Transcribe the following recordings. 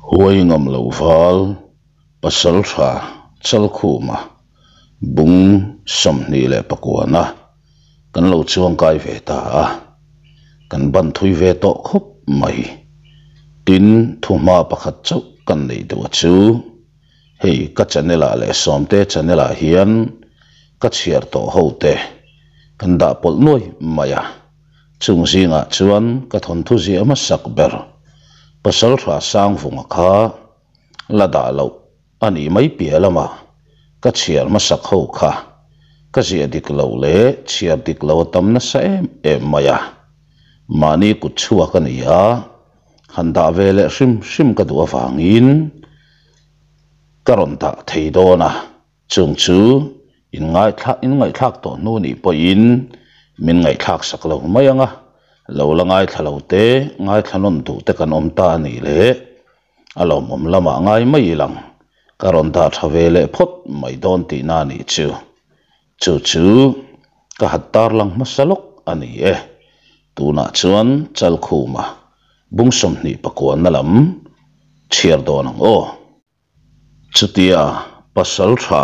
Huai ngam lo val pasaltha Chalkhuma bung 29-na kan lo chuangkai ve ta a, kan ban thui ve tawh khawp mai. Tin, thuhma pakhat chauh kan neih duh a chu. Hei ka channel ah leh Sawmte channel ah hian ka chhiar tawh ho te kan dah pawlh nuai mai a, chung zingah chuan ka thawnthu ziah hmasak ber Pasaltha Sangvunga kha la dah loh a nih mai piah lamah ka chhiar hmasak ho kha ka ziah dik loh leh chhiar dik loh a tam nasa em em mai a, mahni kut chhuak a ni a, han dah ve leh hrim hrim ka duh avangin ka rawn dah thei dawn a, chung chu in ngaithla in ngaihthlak tawh hnu nih pawhin min ngaihthlak sak lo mai ang a, lo la ngaithla lo te, ngaithla nawn duh te kan awm ta a nih leh a lawmawm lamah ngai mai ilang ka rawn dah tha ve leh phawt mai dawn tihna a nih chu. Chu chu ka hat tarlang hmasa lawk a ni e. Tunah chuan Chalkhuma bung 29 na lam chhiar dawn ang aw. Chutia pasal tha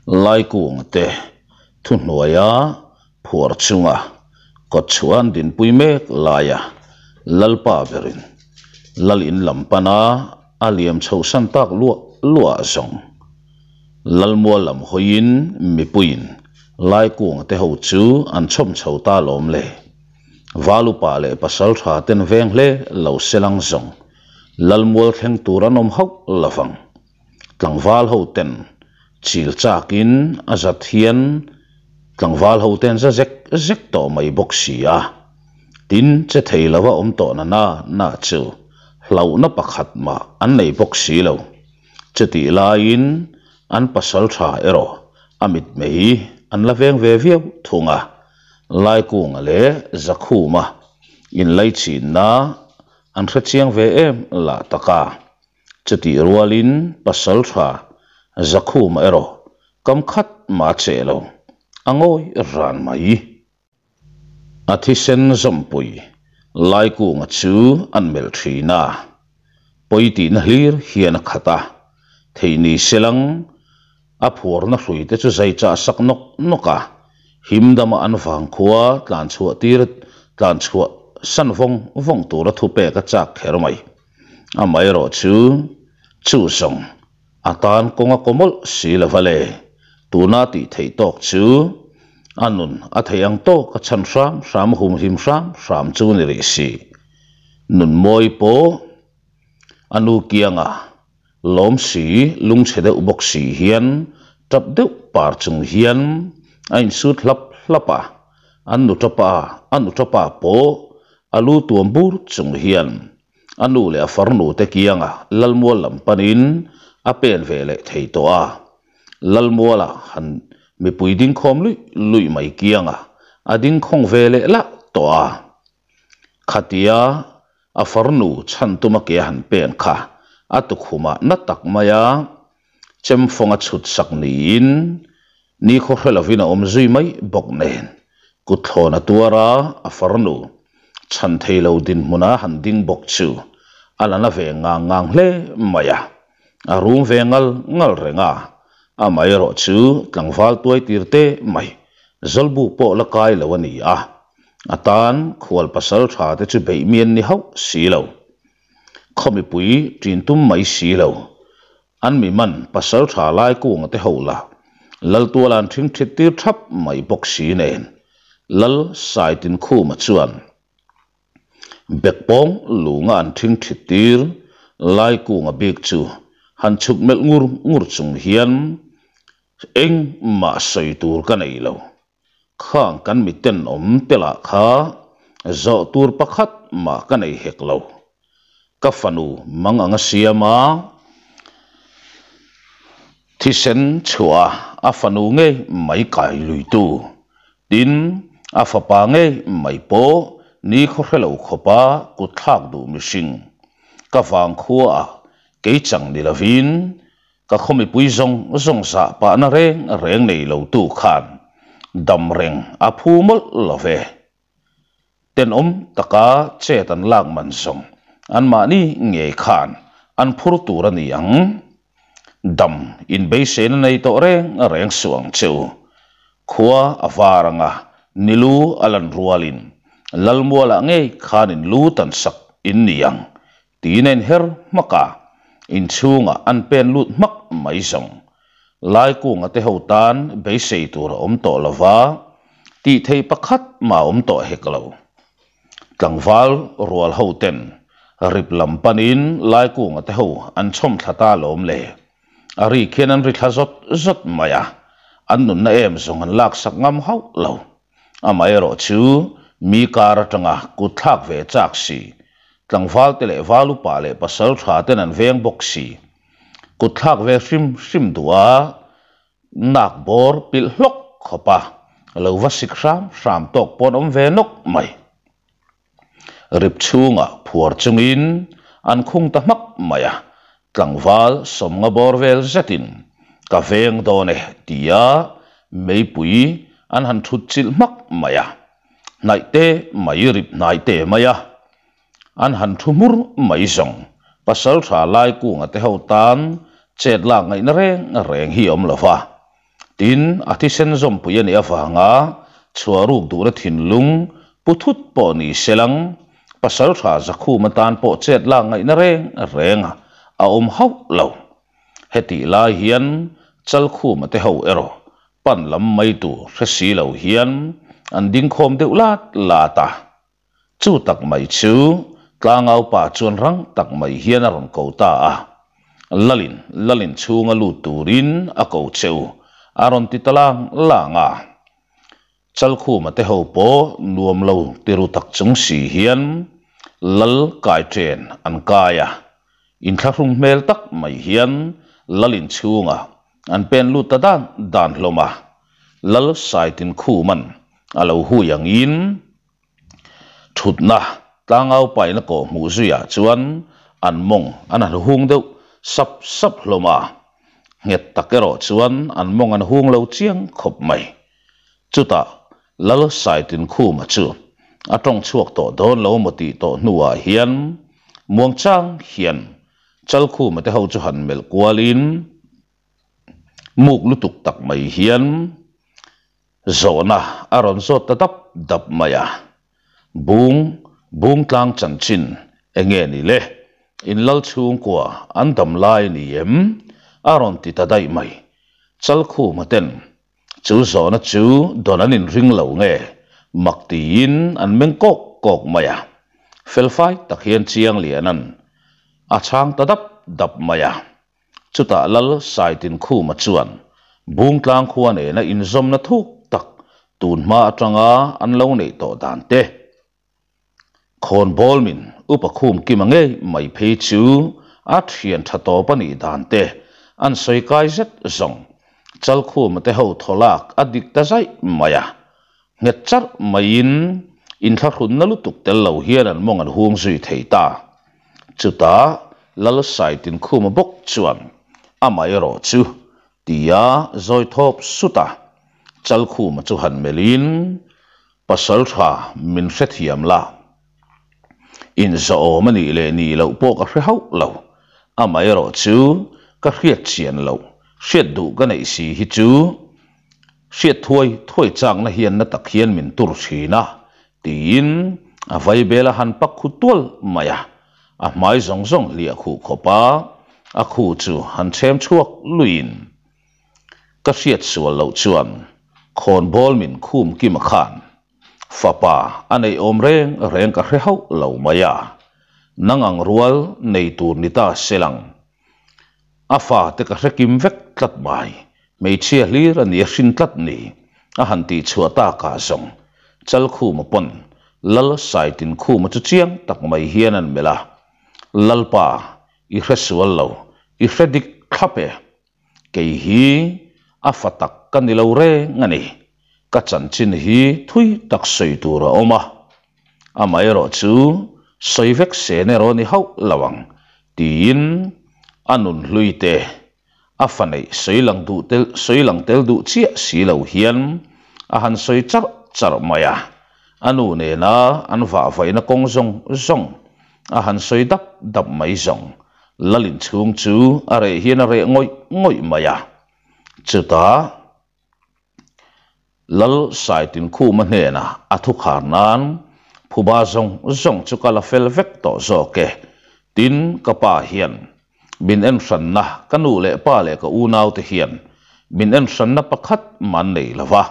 Laikunga te thuhnuaia phuar chunga kawtchhuah an dinpui mek laia Lalpa berin Lal in lam pana a liam chhohsan tak luah luah zawng Lalmual lam hawiin mipuiin Laikunga te ho chu an chhawm chho ta lawm le. Valupa leh pasal tha ten veng hle lo selang zawng Lalmual thleng tur an awm hauh lovang. Tlangval ho ten chil chakin a zat hian tlangval ho ten za zek zek tawh mai bawk si a. Tin, che thei lova awm tawh na na na chu hlauhna pakhat mah an nei bawk si lo. Chutih laiin an pasal tha erawh a mitmei an la veng ve viau thung a. Laikunga leh Zakhuma inlaichinna an hrechiang ve em lah tak a. Chutih rualin pasal tha Zakhuma erawh kam khat mah a cheh lo, a ngawi ran mai. A thisen zawmpui Laikunga chu an melh thin a, pawi tihna hlir hian a khat a, theih ni selang a phuarna hrui te chu zai chah sak nawk nawk a, him dama an vangkhua tlan chhuah tir tlan chhuah san vawng vawng tura thupek a chak kher mai. Amaherawh chu chu zawng a tan kawng a kaw mawlh si lo va le, tuna tih theih tawk chu a nun a theih ang tawk a chhan hram hram a humhim hram hram chu ni rih si. Nun mawi pawh a nu kianga lawm si lungchhe deuh bawk si hian tap deuh par chung hian a insut hlap hlap a, an nu tapa a nu tapa pawh a lu tuam bur chung hian A nu leh a farnu te kianga Lalmual lam panin a pen ve leh thei tawh a. Lalmuala han mipui dingkhawm luih luih mai kianga a dingkhawng ve leh lah tawh a. Khatia a farnu chhan tuma ke a han pen kha a tukhumah na tak maia chemfawng a chhut sak niin nikhaw hre lovin a awm zui mai bawk nen kutthlawn a tuar a, a farnu chhan thei lo dinhmuna han ding bawk chu a la na ve ngang ngang hle mai a, a rum ve ngal ngal reng a, amaherawh chu tlangval tuai tir te mai Zawlbu pawh la kai lo a ni a, a tan khual pasal tha te chu beih mian ni hauh si lo. Khaw mipui ṭin tum mai si lo. An mi man pasal ṭha lai kunga te ho la Laltuala an ṭhing ṭhit tir ṭhap mai bawk si nen Lal Saitinkhuma chuan Bekpawng lunga an ṭhing ṭhit tir lai kunga bik chu han chhuk melh ngur ngur chung hian engmah sawi tur ka nei lo. Khang kan mi tenawm te lah kha zawh tur pakhat mah ka nei hek lo. Ka fanu mang anga siam a, thisen chhuah a fanu ngei mai kai luitu, tin a fapa ngei mai pawh ni khaw hre lo khawpa kut thlak duh mihring ka vangkhuaah kei chang ni lovin Ka khaw mipui zawng zawng zah pahna reng reng nei lo tu khan dam reng a phu mawlh lo ve. Tenawm taka chet an lak man zawng anmahni ngei khan an phur tur a ni ang. Dam inbeiseina nei tawh reng reng suh ang che u. Khua a var anga ni lu a lan rualin Lalmualah ngei khan in lu tan sak in ni ang tiin a inher hmak a, inchhungah an pen lut hmak mai zawng. Laikunga te ho tan beisei tur a awm tawh lo va, tih theih pakhat mah a awm tawh hek lo. Tlangval rual ho ten rip lam panin Laikunga te ho an chhawm thla ta lawm le. A ri khian an ri thla zawt zawt mai a, an nunna em zawng an laksak ngam hauh lo. Amaherawh chu mi kar atanga kut thlak ve chak si, tlangval te leh val upa leh pasal tha ten an veng bawk si. Kut thlak ve hrim hrim duh a, nak bawr pilh hlawk khawp a, lo va sik hram hram tawk pawn awm ve nawk mai. Rip chhungah phuar chungin an khung ta hmak mai a, tlangval sawmnga bawr vel zetin ka veng dawn e tia meipui an han thut chilh hmak mai a, hnaih te mai rip hnai te mai a, an han thu hmur mai zawng pasaltha Laikunga te ho tan chet lak ngaihna reng reng hi a awm lo va. Tin, a thisen zawmpui a nih avanga chhuah ruk duhna thinlung pu thut pawh ni se lang, pasaltha Zakhum atan pawh chet lak ngaihna reng reng a awm hauh lo. Hetih lai hian Chalkhuma te ho erawh pan lam mai tur hre si lo hian an dingkhawm deuh lat lat a. Chu tak mai chu tlangau pa chuan rang tak mai hian a rawn ko ta a, Lalin, Lalin chhunga lut turin a ko che u, a rawn ti ta lang lang a. Chalkhuma te ho pawh nuam lo ti ru tak chung si hian Lal kai chen an kai a, inthlahrung hmel tak mai hian Lalin chhunga an pen lut ta dan dan hlawm a, Lal Saitin-khuman a lo hui angin, Thutna tlangau paina kawh hmuh zuiah chuan an mawng an han hung deuh sap sap hlawm a, nghet tak erawh chuan an mawng an hung lo chiang khawp mai. Chutah Lal Saitinkhuma chu a tawng chhuak tawh dawn lo maw tih tawh hnuah hian muangchang hian Chalkhuma te ho chu han melh kualin muk lutuk tak mai hian Zawhna a rawn zawt ta dap dap mai a, Bung, Bungtlang chanchin eng nge ni le? In lal chhungkua an dam lai ni em? a rawn ti ta daih mai. Chalkhuma ten chu zawhna chu dawn an inring lo nge? Mak tiin an meng kawk kawk mai a. Felfai tak hian Chianglianan a chhang ta dap dap mai a. Chutah Lal Saitinkhuma chuan Bungtlang khua nena inzawmna thuk tak tun hma atanga an lo neih tawh dan te, Khawnbawl min Upa Khum Kima ngei mai phei chu a thian tha tawp a nih dan te an sawi kai zet zawng Chalkhuma te ho thawlak a dik ta zaih mai a, nghet charh maiin inthlahrunna lutuk tel lo hian an mawng an hung zui thei ta. Chutah Lal Saitinkhuma bawk chuan amah erawh chu tia zawi thawp sut a, Chalkhuma chu han melhin, Pasal tha min hrethiam la, inzawhawm a nih leh nih loh pawh ka hre hauh lo, amah erawh chu ka hriat chian loh, hriat duh ka neih si hi chu Hriat thuai thuai chakna hian na tak hian min tur thin a, tiin a vaibel a han pak khu tual mai a, a hmai zawng zawng hliah khuh khawp a, a khu chu han chhem chhuak luiin ka hriat sual loh chuan khawnbawl min khum kim a khan fapa a neih awm reng reng ka hre hauh lo mai a, nang ang rual nei tur ni ta se lang. A fate ka hre kim vek tlat mai, hmeichhia hlir a ni a hrin tlat ni, a han tih chhuah takah zawng Chalkhuma pawn Lal Saitinkhuma chu chiang tak mai hian an melh a, Lalpa, i hre sual lo, i hre dik thlap e. Kei hi a fa tak ka ni lo reng a ni, ka chanchin hi thui tak sawi tur a awm a, Amaherawh chu sawi vek sen erawh ni hauh lo ang tiin a nun hlui te a fa neih sawi lang duh tel sawi lang tel duh chiah si lo hian a han sawi charh charh mai a, a nu nena an vah vaihna kawng zawng zawng a han sawi dap dap mai zawng. Lal inchhung chu a reh hian a reh ngawih ngawih mai a. Chutah Lal Saitinkhuma hnenah a thukhar nan phuba zawng zawng chu ka la fel vek tawh zawk e. Tin, ka pa hian min en hranna, ka nu leh pa leh ka unaute hian min en hranna pakhat mah an nei lo va.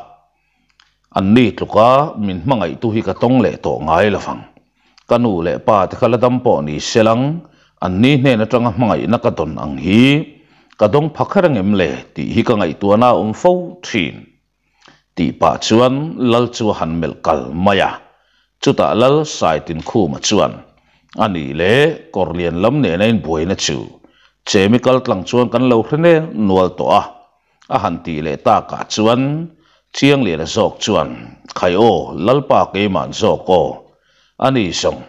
Anni tluka min hmangaihtu hi ka tawng leh tawh ngai lo vang. Ka nu leh pa te kha la dam pawh ni se lang, anni hnen atanga hmangaihna ka dawn ang hi ka dawng pha kher angem le tih hi ka ngaihtuahna a awm fo thin. Tih pah chuan Lal chu a han melh kal mai a. Chutah Lal Saitinkhuma chuan, A nih leh Kawrlian lam nena inbuaina chu Chemi kaltlang chuan kan lo hre nel nual tawh a, A han tih leh takah chuan Chiangliana zawk chuan, Khai aw, Lalpa keima'n zawk aw, a ni zawng,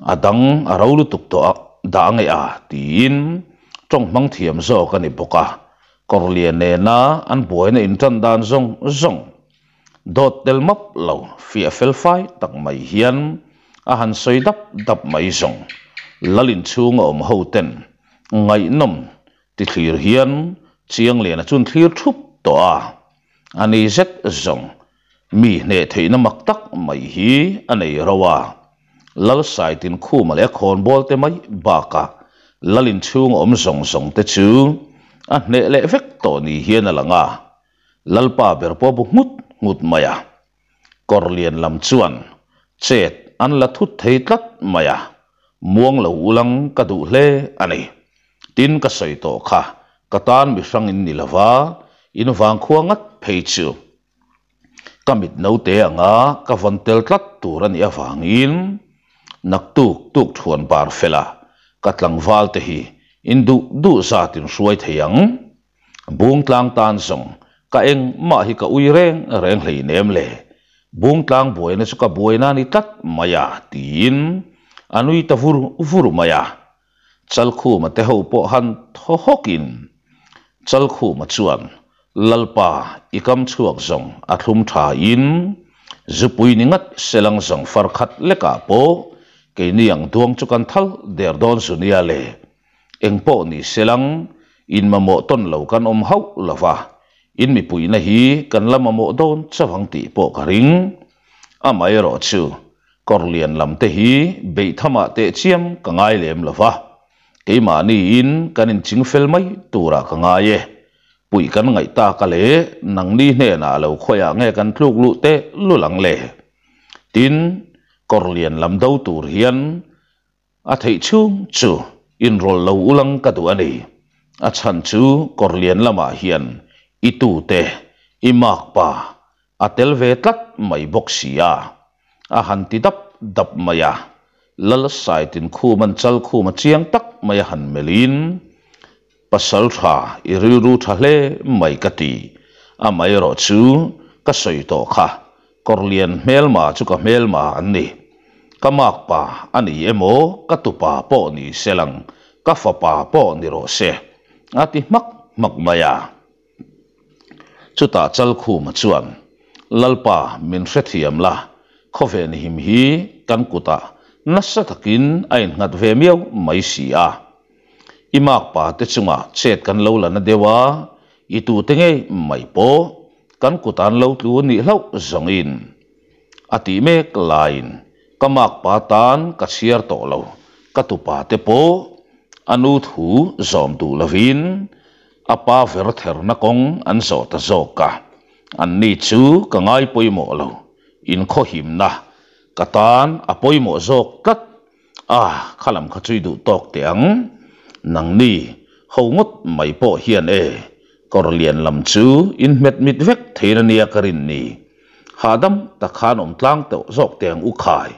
a dang a ro lutuk tawh a, dah nge a, tiin tawng hmang thiam zawk a ni bawk a, Kawrlian nena an buaina intan dan zawng zawng dawt tel map lo fiah fel fai tak mai hian a han sawi dap dap mai zawng, Lal inchhunga awm ho ten ngaihnawm Ti thlir hian Chiangliana chun thlir thup tawh a, a ni zet zawng mi hneh theihna mak tak mai hi a nei ro a. Lal Saitin Khuma leh a khawnbawl te mai bakah Lal inchhung awm zawng zawng te chu a hneh leh vek tawh ni hian a lang a, Lalpa ber pawh bu nghut nghut mai a. Kawr lian lam chuan chet an la thut thei tlat mai a, muang lo ulang ka duh hle a ni. Tin ka sawi tawh kha, ka tan mi hrang in ni lova, in vangkhua ngat phei chu ka mit naute anga ka vawn tel tlat tur a nih avangin naktuk tuk thuan bar fela ka tlangval te hi in duh duh zat in hruai thei ang. Bungtlang tan zawng ka engmah hi ka ui reng reng hleinem le, Bungtlang buaina chu ka buaina a ni tlat mai a, tiin a nui ta vur vur mai a. Chalkhuma te ho pawh han thaw hawkin Chalkhuma chuan, Lalpa, i kam chhuak zawng a thlum thain zupui ni ngat selang zawng far khat lekah pawh keini ang duang chu kan thal der dawn zu nia le, Eng pawh ni selang, in mamawh tawn lo kan awm hauh lo va, in mipuihna hi kan la mamawh dawn chavang tih pawh ka ring. Amaherawh chu, Kawrlian lam te hi beihthama teh chiam ka ngai lem lo va, keimahniin kan inching fel mai turah ka ngai e. Puih kan ngaih tak a leh nangni hnenah lo khawiah nge kan tluk luh teh lul ang le? Tin, Kawrlian lam do tur hian A theih chhung chu inrawlh lo ulang ka duh a ni. A chhan chu Kawrlian lamah hian i tute, i makpa a tel ve tlat mai bawk si a, a han ti dap dap mai a. Lal Saitin khuman chal khum a chiang tak mai a han melhin, Pasal tha i rilru tha hle mai ka ti. Amaherawh chu ka sawi tawh kha, Kawrlian hmelma chu ka hmelma an ni. Ka makpa a ni emaw, ka tupa pawh ni se lang, ka fapa pawh ni rawh se, a ti hmak hmak mai a. Chutah Chalkhuma chuan, Lalpa min hrethiam la, khawven him hi kan kutah nasa takin a innghat ve miau mai si a. I makpa te chungah chet kan lo la na deuh a, i tute ngei mai pawh kan kut an lo tlu nih hlauh zawngin a tih mek laiin ka makpa tan ka chhiar tawh lo, ka tupa te pawh a nu thu zawm duh lovin a pa ver therna kawng an zawh ta zawk a, anni chu ka ngai pawimawh lo, inkhawhimna ka tan a pawimawh zawk tlat. A, kha lam kha chui duh tawk teh ang. Nangni, ho ngawt mai pawh hian e, kawr lian lam chu in hmet mit vek thein a nia ka rin ni. Hahdam tak khan awm tlang teuh zawk teh ang u khai.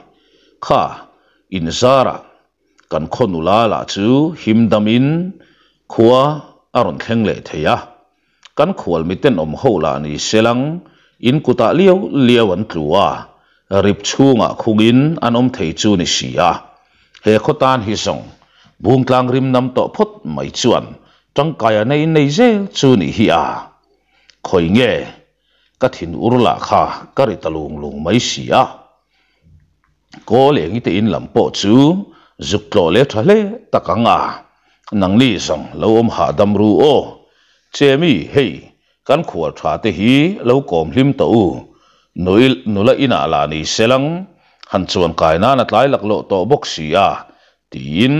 Kha, in zarah kan khaw nula lah chu him damin khua a rawn thleng leh thei a. Kan khual miten awm ho lah ni selang in kutah liau liau an tlu a, rip chhungah khungin an awm thei chu ni si a. He khaw tan hi zawng Bungtlang rim nam tawh phawt mai chuan tangkai a nei nei zel chu nih hi a. Khawi nge ka thin ur lah kha ka ri ta lung lung mai si a. Kawl eng i te in lam pawh chu zuk tlawh leh tha hle tak ang a. Nangni zawng lo awm hahdam ru aw. Chemi, hei, kan khual tha te hi lo kawm hlim tawh u. Nui, nula inah lah ni selang, han chuan kai nan a tlai laklawh tawh bawk si a, tiin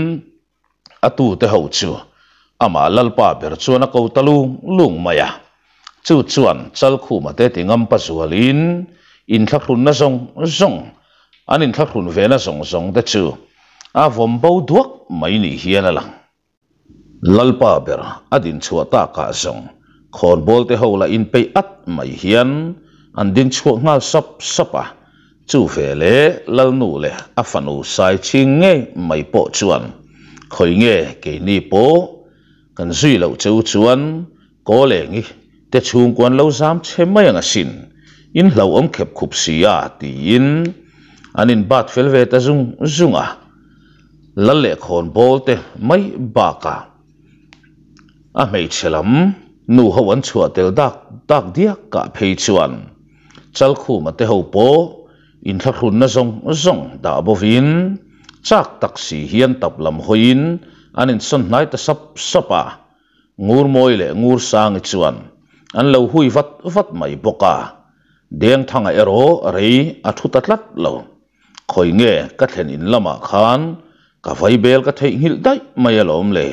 a tute ho chu amah Lalpa ber chuan a ko ta lung lung mai a. Chu chuan Chalkhuma te ti ngam pa zualin inthlahrunna zawng zawng, an inthlahrun vena zawng zawng te chu a vawm bo duak mai ni hian a lang. Lalpa ber a din chhuah takah zawng khawnbawl te ho lah inpeih at mai hian an ding chhuak nghal sap sap a, chu veleh Lalnu leh a fanu Saichhing ngei mai pawh chuan khawi nge keini pawh kan zui loh cheu chuan Kawlengi te chhungkua an lo zam chhe mai ang asin, in hlauhawm khep khup si a tiin an inbat fel ve ta zung zung a. Lal leh khawnbawl te mai bakah a hmeichhe lam nu ho an chhuah tel dak dak diak kah phei chuan Chalkhuma te ho pawh inthlahrunna zawng zawng dah bovin chak tak si hian tap lam hawiin an insawn hnai ta sap sap a. Ngurmawi leh Ngursangi chuan an lo hui vat vat mai bawk a, Dengthanga erawh rei a thu ta tlat lo. Khawi nge ka thlen in lamah khan ka vaibel ka theihnghilh daih mai alawm le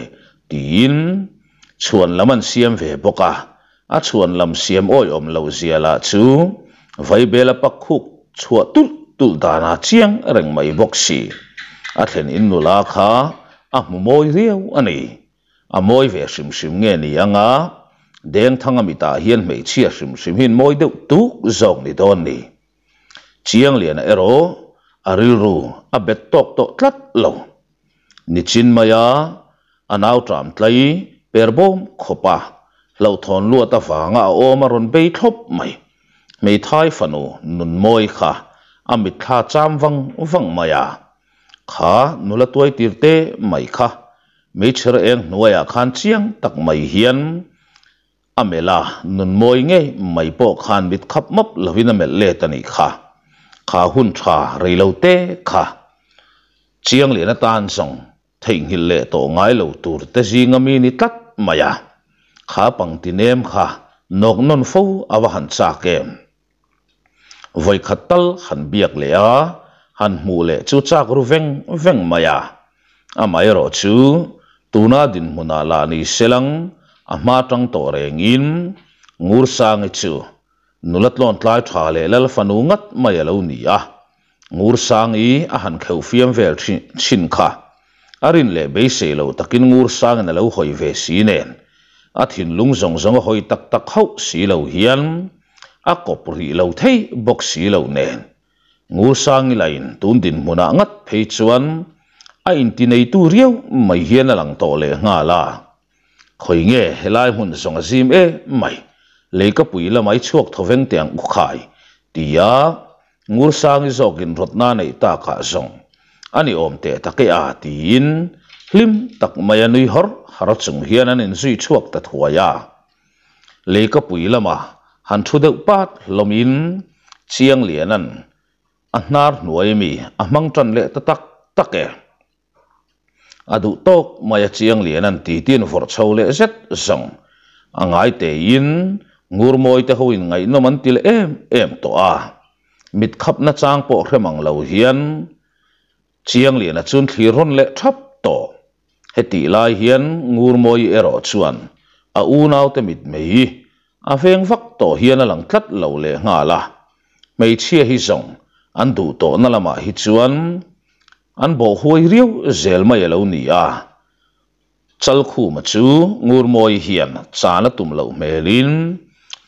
tiin chhuan lam an siam ve bawk a, a chhuan lam siam awihawm loh zia lah chu vaibel a pak khuk chhuah tulh tulh danah chiang reng mai bawk si. A thlen in nula kha a hmu mawi riau a ni. A mawi ve hrim hrim nge ni anga Dengthanga mitah hian hmeichhia hrim hrim hi mawi deuh tuk zawk ni dawn ni. Chiangliana erawh a rilru a bet tawk tawh tlat lo. Nichin maia a nau ṭam tlai per bawm khawp a, hlauhthawn luat avanga a awm a rawn bei thlawp mai. Hmeithai fanu Nunmawi kha a mitthla cham vang vang mai a. Kha nula tuai tir te mai kha Meichher eng hnuaiah khan chiang tak mai hian a melh a, nunmawi ngei mai pawh khan mit khap map lovin a melh let a nih kha. Kha hun tha rei lo te kha chiang lian atan zawng theihnghilh leh tawh ngai lo tur te zinga mi ni tlat mai a. Kha pangti nem kha nawk nawn fo a va han chak em. Vawikhat tal han biak leh a, han hmuh leh chu chak ru veng veng mai a. Amaherawh chu tuna dinhmunah lah ni selang a hma tang tawh rengin Ngursangi chu nula tlawn tlai tha leh lal fanu ngat mai a lo ni a. Ngursangi a han kheuh fiam vel thin kha a rin leh beisei lo takin Ngursangin a lo hawi ve si nen a thinlung zawng zawng a hawi tak tak hauh si lo hian a kawp rih lo thei bawk si lo nen. Ngursangi lain tun dinhmunah ngat phei chuan a intineitu riau mai hian a lang tawh leh nghal a. Khawi nge helai hmun zawng a zim em mai, leikapui lamah i chhuak thaw veng teh ang u khai, tia Ngursangi zawkin rawtna neih takah zawng a ni awm teh tak e a tiin hlim tak maia nui hawr har chung hian an inzui chhuak ta thuai a. Leikapui lamah han thu deuh pat hlawmin Chiangliana'n a hnar hnuai mi a hmang tan leh ta tak tak e. A duh tawk mai a Chiangliana'n titin vawrh chho leh zet zawng a ngai teiin Ngurmawi te hoin ngaihnawm an ti leh em em tawh a. Mit khapna chang pawh hre mang lo hian Chiangliana chuan thlir rawn leh thap tawh. Hetih lai hian Ngurmawi erawh chuan a unaute mitmei a veng vak tawh hian a lang tlat lo leh nghal a. Hmeichhia hi zawng an duh tawhna lamah hi chuan an bawh huai riau zel mai a lo ni a. Chalkhuma chu Ngurmawi hian chan a tum loh hmelin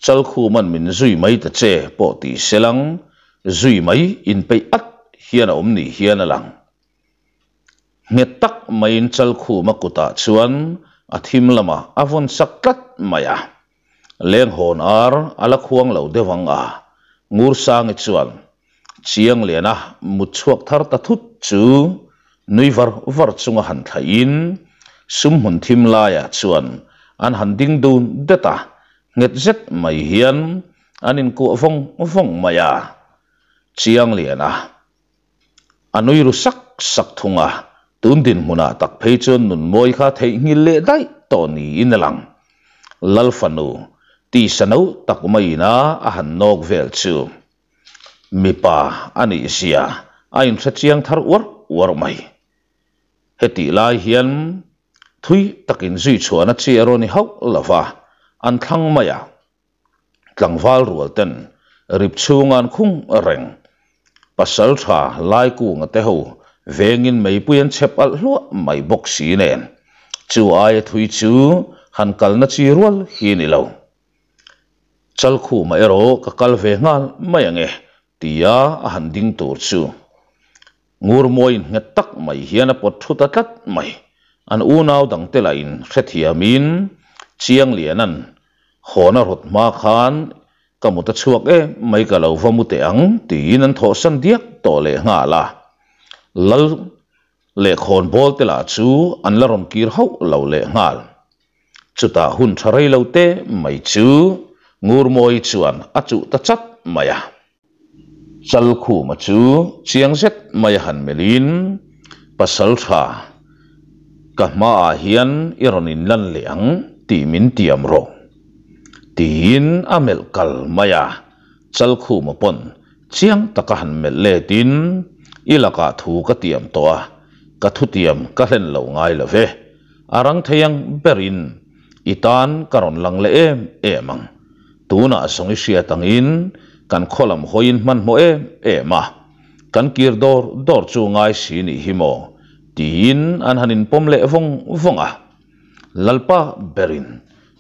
Chalkhuma'n min zui mai ta che pawh tih selang zui mai inpeih at hian a awm ni hian a lang. Nghet tak maiin Chalkhuma kutah chuan a thim lamah a vawn sak tlat mai a. Lenghawn ar a la khuang lo deuh ang a, Ngursangi chuan Chiangliana mut chhuak thar ta thut chu nui var var chunga han thlaihin sumhmun thim laiah chuan an han ding dun det a, nghet zet mai hian an inkuah vawng vawng mai a. Chiangliana a nui ru sak sak thung a. Tun dinhmunah tak phei chuan Nunmawi kha theihnghilh leh daih tawh niin a lang. Lal fanu tisa no tak maiin a a han nawk vel chu mipa a nih zia a inhre chiang thar uar uar mai. Hetih lai hian thui takin zui chhuahna chi a rawn ni hauh lo va, an thlang mai a. Tlangval rual ten rip chhunga an khung reng. Pasal tha Laikunga te ho vengin meipui an chhep alh hluah mai bawk si nen chu aia thui chu han kalna chi rual hi ni lo. Chalkhuma erawh ka kal ve nghal mai ange tia a han ding tur chu Ngurmawiin nghet tak mai hian a pawt thu ta tlat mai. An unau dangte lahin hrethiamin Chiangliana'n hawn a rawt hma khan ka mut a chhuak em mai ka lo va mu teh ang tiin an thawhsan diak tawh leh nghal a. Lal leh khawnbawl te lah chu an la rawn kir hauh lo leh nghal. Chutah hun tha rei lo te mai chu Ngurmawi chuan a chuh ta chat mai a. Chalkhuma chu chiang zet mai a han melhin, Pasal tha, ka hmaah hian i rawn inlan leh ang tih min tiam rawh. Tiin a melh kal mai a, Chalkhuma pawn chiang taka han melh letin, I lakah thu ka tiam tawh a, ka thutiam ka hlen lo ngai lo ve. A rang thei ang berin i tan ka rawn lang leh em em ang. Tunah zawng i hriat angin kan khaw lam hawiin hmanhmawh em em a, kan kir dawr dawr chu ngai si nih hi maw? tiin an han inpawm leh vawng vawng a. Lalpa berin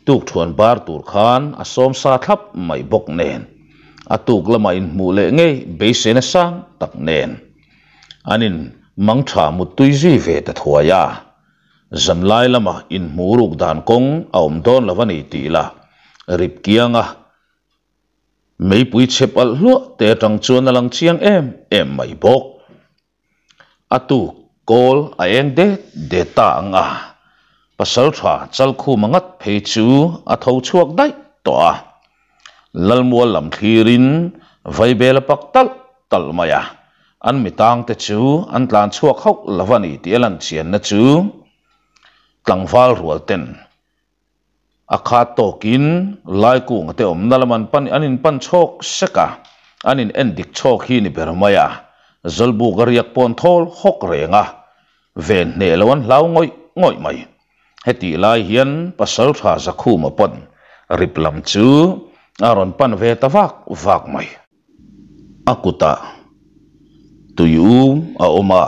tukthuan bar tur khan a sawm sa thlap mai bawk nen, a tuk lamah inhmuh leh ngei beiseina sang tak nen an in mangtha muttui zui ve ta thuai a. Zanlai lama inhmuh ruk dan kawng a awm dawn lo a ni tih la rip kiang a, meipui chhep alh hluah te atang chuan a lang chiang em em mai bawk. A tuk kawl a eng det det ta ang a, pasaltha Chalkhuma ngat phei chu a tho chhuak daih tawh a. Lalmual lam thlirin vaibel a pak talh talh mai a, an mi tangte chu an tlan chhuak hauh lo a ni tih a lan chianna chu tlangval rual ten a khat tawkin Laikunga te awmna lam an pan an inpan chhawk sek a, an in en dik chhawk hi ni ber mai a, Zawlbuk a riak pawn thawl hawk reng a, ven hneh lo an hlau ngawih ngawih mai. Hetih lai hian Pasaltha Zakhuma pawn rip lam chu a rawn pan ve ta vak vak mai. A kutah tui um a awm a,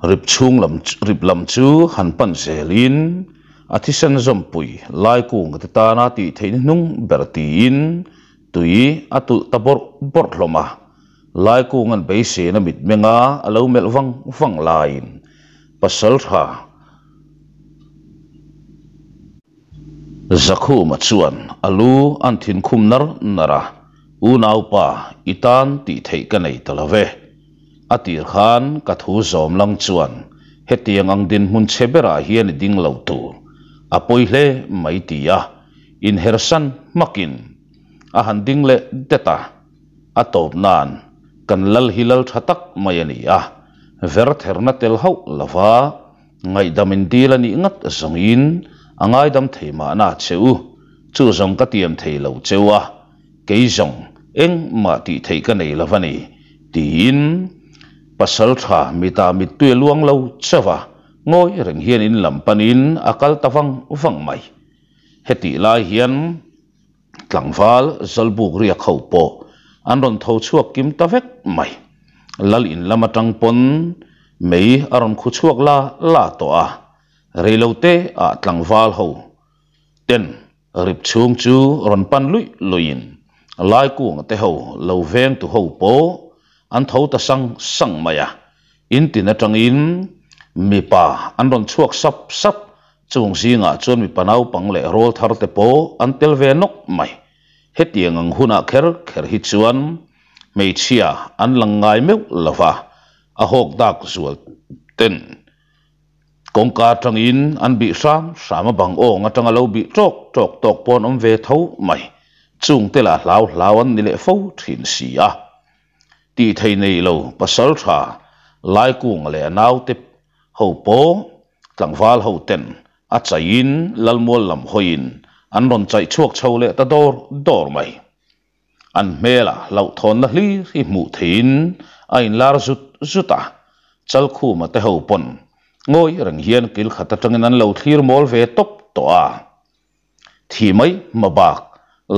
rip chhung lam rip lam chu han pan zelin a thisen zawmpui lai kung te tana tih theihna hnung ber tiin tui a tulh ta bawrh bawrh hlawm a. Lai kung an beiseina mitmenga a lo melh vang vang laiin Pasaltha Zakhuma chuan a lu an thinkhum nar nar a, Unaupa, i tan tih theih ka nei ta lo ve. A tir khan ka thu zawm lang chuan hetiang ang dinhmun chhe berah hian i ding lo tur a pawi hle mai ti a, inhersan hmakin a han ding leh det a. A tawp nan kan lal hi lal tha tak mai a ni a, ver therna tel hauh lova ngaihdam in dil a nih ngat zawngin a ngaidam thei mahna che u, chu zawng ka tiam thei lo cheu a, kei zawng engmah tih theih ka nei lova ni, tiin pasal tha mita mittui a luang lo chauh a, ngawi reng hian in lam panin a kal ta vang vang mai. Hetih lai hian. Tlangval Zawlbuk riak ho pawh an rawn tho chhuak kim ta vek mai. Lal in lam atang pawn mei a rawn khu chhuak la la tawh a, reilote ah tlangval ho ten rip chhung chu rawn pan luih luihin Laikunga te ho lo veng tu ho pawh an tho ta sang sang mai a, in tin atangin mipa an rawn chhuak sap sap Chung zingah chuan mipa naupang leh rawl thar te pawh an tel ve nawk mai. Hetiang ang hunah kher kher hi chuan hmeichhia an lang ngai meuh lo va, a hawk dak zual ten kawngka atangin an bih hram hram a bang awng atanga lo bih tawk tawk tawk pawh an awm ve tho mai. Chung te lah hlau hlau an ni leh fo thin si a. Tih thei nei lo pasal tha Laikunga leh a naute. ho pawh tlangval ho ten a chaihin Lalmual lam hawiin an rawn chaih chhuak chho leh ta dawr dawr mai. An hmela hlauhthawnna hlir hi hmuh theihin a inlar zut zut a, Chalkhuma te ho pawn ngawi reng hian kil khat atangin an lo thlir mawl ve tawp tawh a. Thi mai hma bak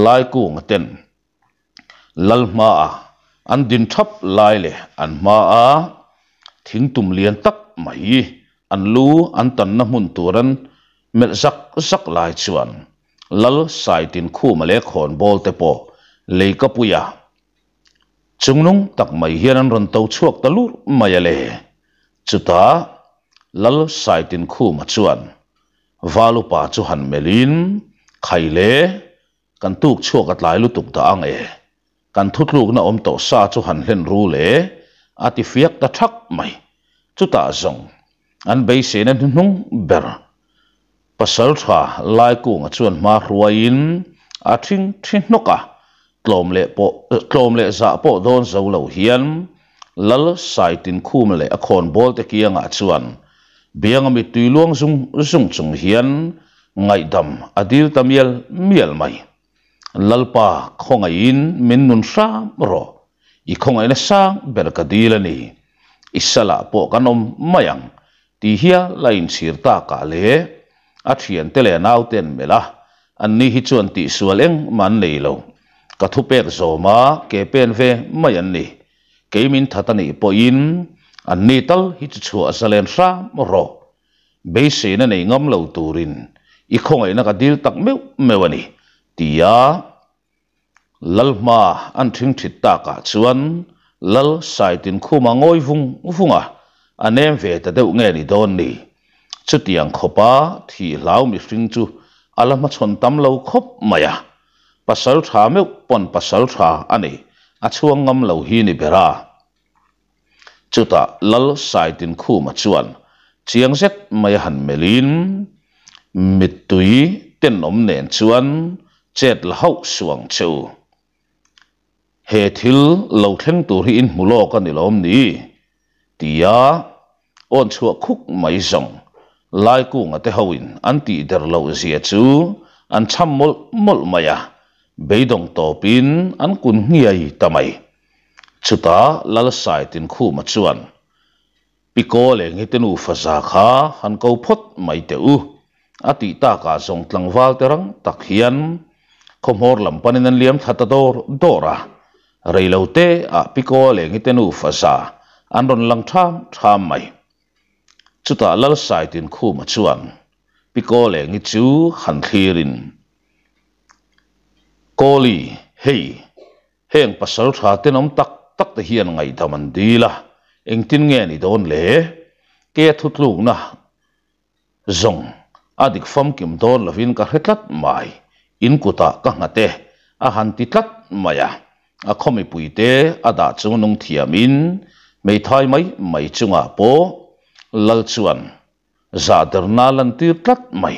Laikunga ten Lal hmaa an din thap lai leh an hmaa thingtum lian tak mai an lu an tanna hmun tur an melh zak zak lai chuan Lal Saitin Khuma leh Khawnbawl te pawh Leikapuia chungnung tak mai hian an rawn to chhuak ta lur mai a le. Chutah Lal Saitin Khuma chuan Valupa chu han melhin Khai le Kan tuk chhuak a tlai lutuk dah ang e. Kan thutlukna awm tawh sa chu han hlen ru le, a ti fiak ta thak mai. Chutah zawng, an beiseina hnuhnung ber Pasal tha Laikunga chuan hma hruaiin a thing thi hnawk a, tlawm leh pawh tlawm leh zah pawh dawn zo lo hian Lal Saitinkhum leh a khawnbawl te kiangah chuan bianga mittui luang zung zung chung hian Ngaihdam a dil ta mial mial mai. Lalpa khawngaihin min nun hram rawh. I khawngaihna sang ber ka dil a ni. I salah pawh kan awm mai ang tih hial a inchhir takah leh a thiante leh a naute an melh a, anni hi chuan tihsual engmah an nei lo. Ka thupek zawma ke pen ve mai an ni. Kei min that a nih pawhin anni tal hi chu chhuah zalen hram rawh. Beiseina nei ngam lo turin i khawngaihna ka dil tak meuh meuh a ni, tia Lalhma an ṭhingṭhit takah chuan Lal Saitinkhuma ngawi vung vung a, a nem ve ta deuh nge ni dawn ni. Chutiang khawpa thih hlau mihring chu a la hmachhawn tam lo khawp mai a, pasal ṭha meuh pawn pasal ṭha a ni, a chhuang ngam lo hi ni ber a. Chutah Lal Saitinkhuma chuan chiang zet mai a han melhin, Mittui tenawm nen chuan chet la hauh suh ang che u. He thil lo thleng tur hi in hmu lawk a ni lawm ni? Tia awn chhuah khuk mai zawng Laikunga te hoin an tih der loh zia chu an cham mawlh mawlh mai a, beidawng tawpin an kun nghiai ta mai. Chutah Lalsai Tinkhuma chuan, Pi Kawleng hi te nufa za kha han ko phawt mai teh u, a tih takah zawng tlangval te rang tak hian khawhmawr lam panin an liam thla ta dawr dawr a. Reilo te ah Pi Kawleng hi te nufa za an rawn lang ṭham ṭham mai. Chutah Lalsai Tinkhuma chuan Pi Kawleng hi chu han thlirin, Kawli, hei, Heng pasal tha tenawm tak tak te hian ngaihdam an dil a, engtin nge ni dawn le? Ke a thutlukna zawng a dik famkim dawn lovin ka hre tlat mai, in kutah ka nghat e, a han ti tlat mai a. A khaw mipuite a dah chung nung thiamin hmeithai mai mai chungah pawh Lal chuan zahderna a lantir tlat mai,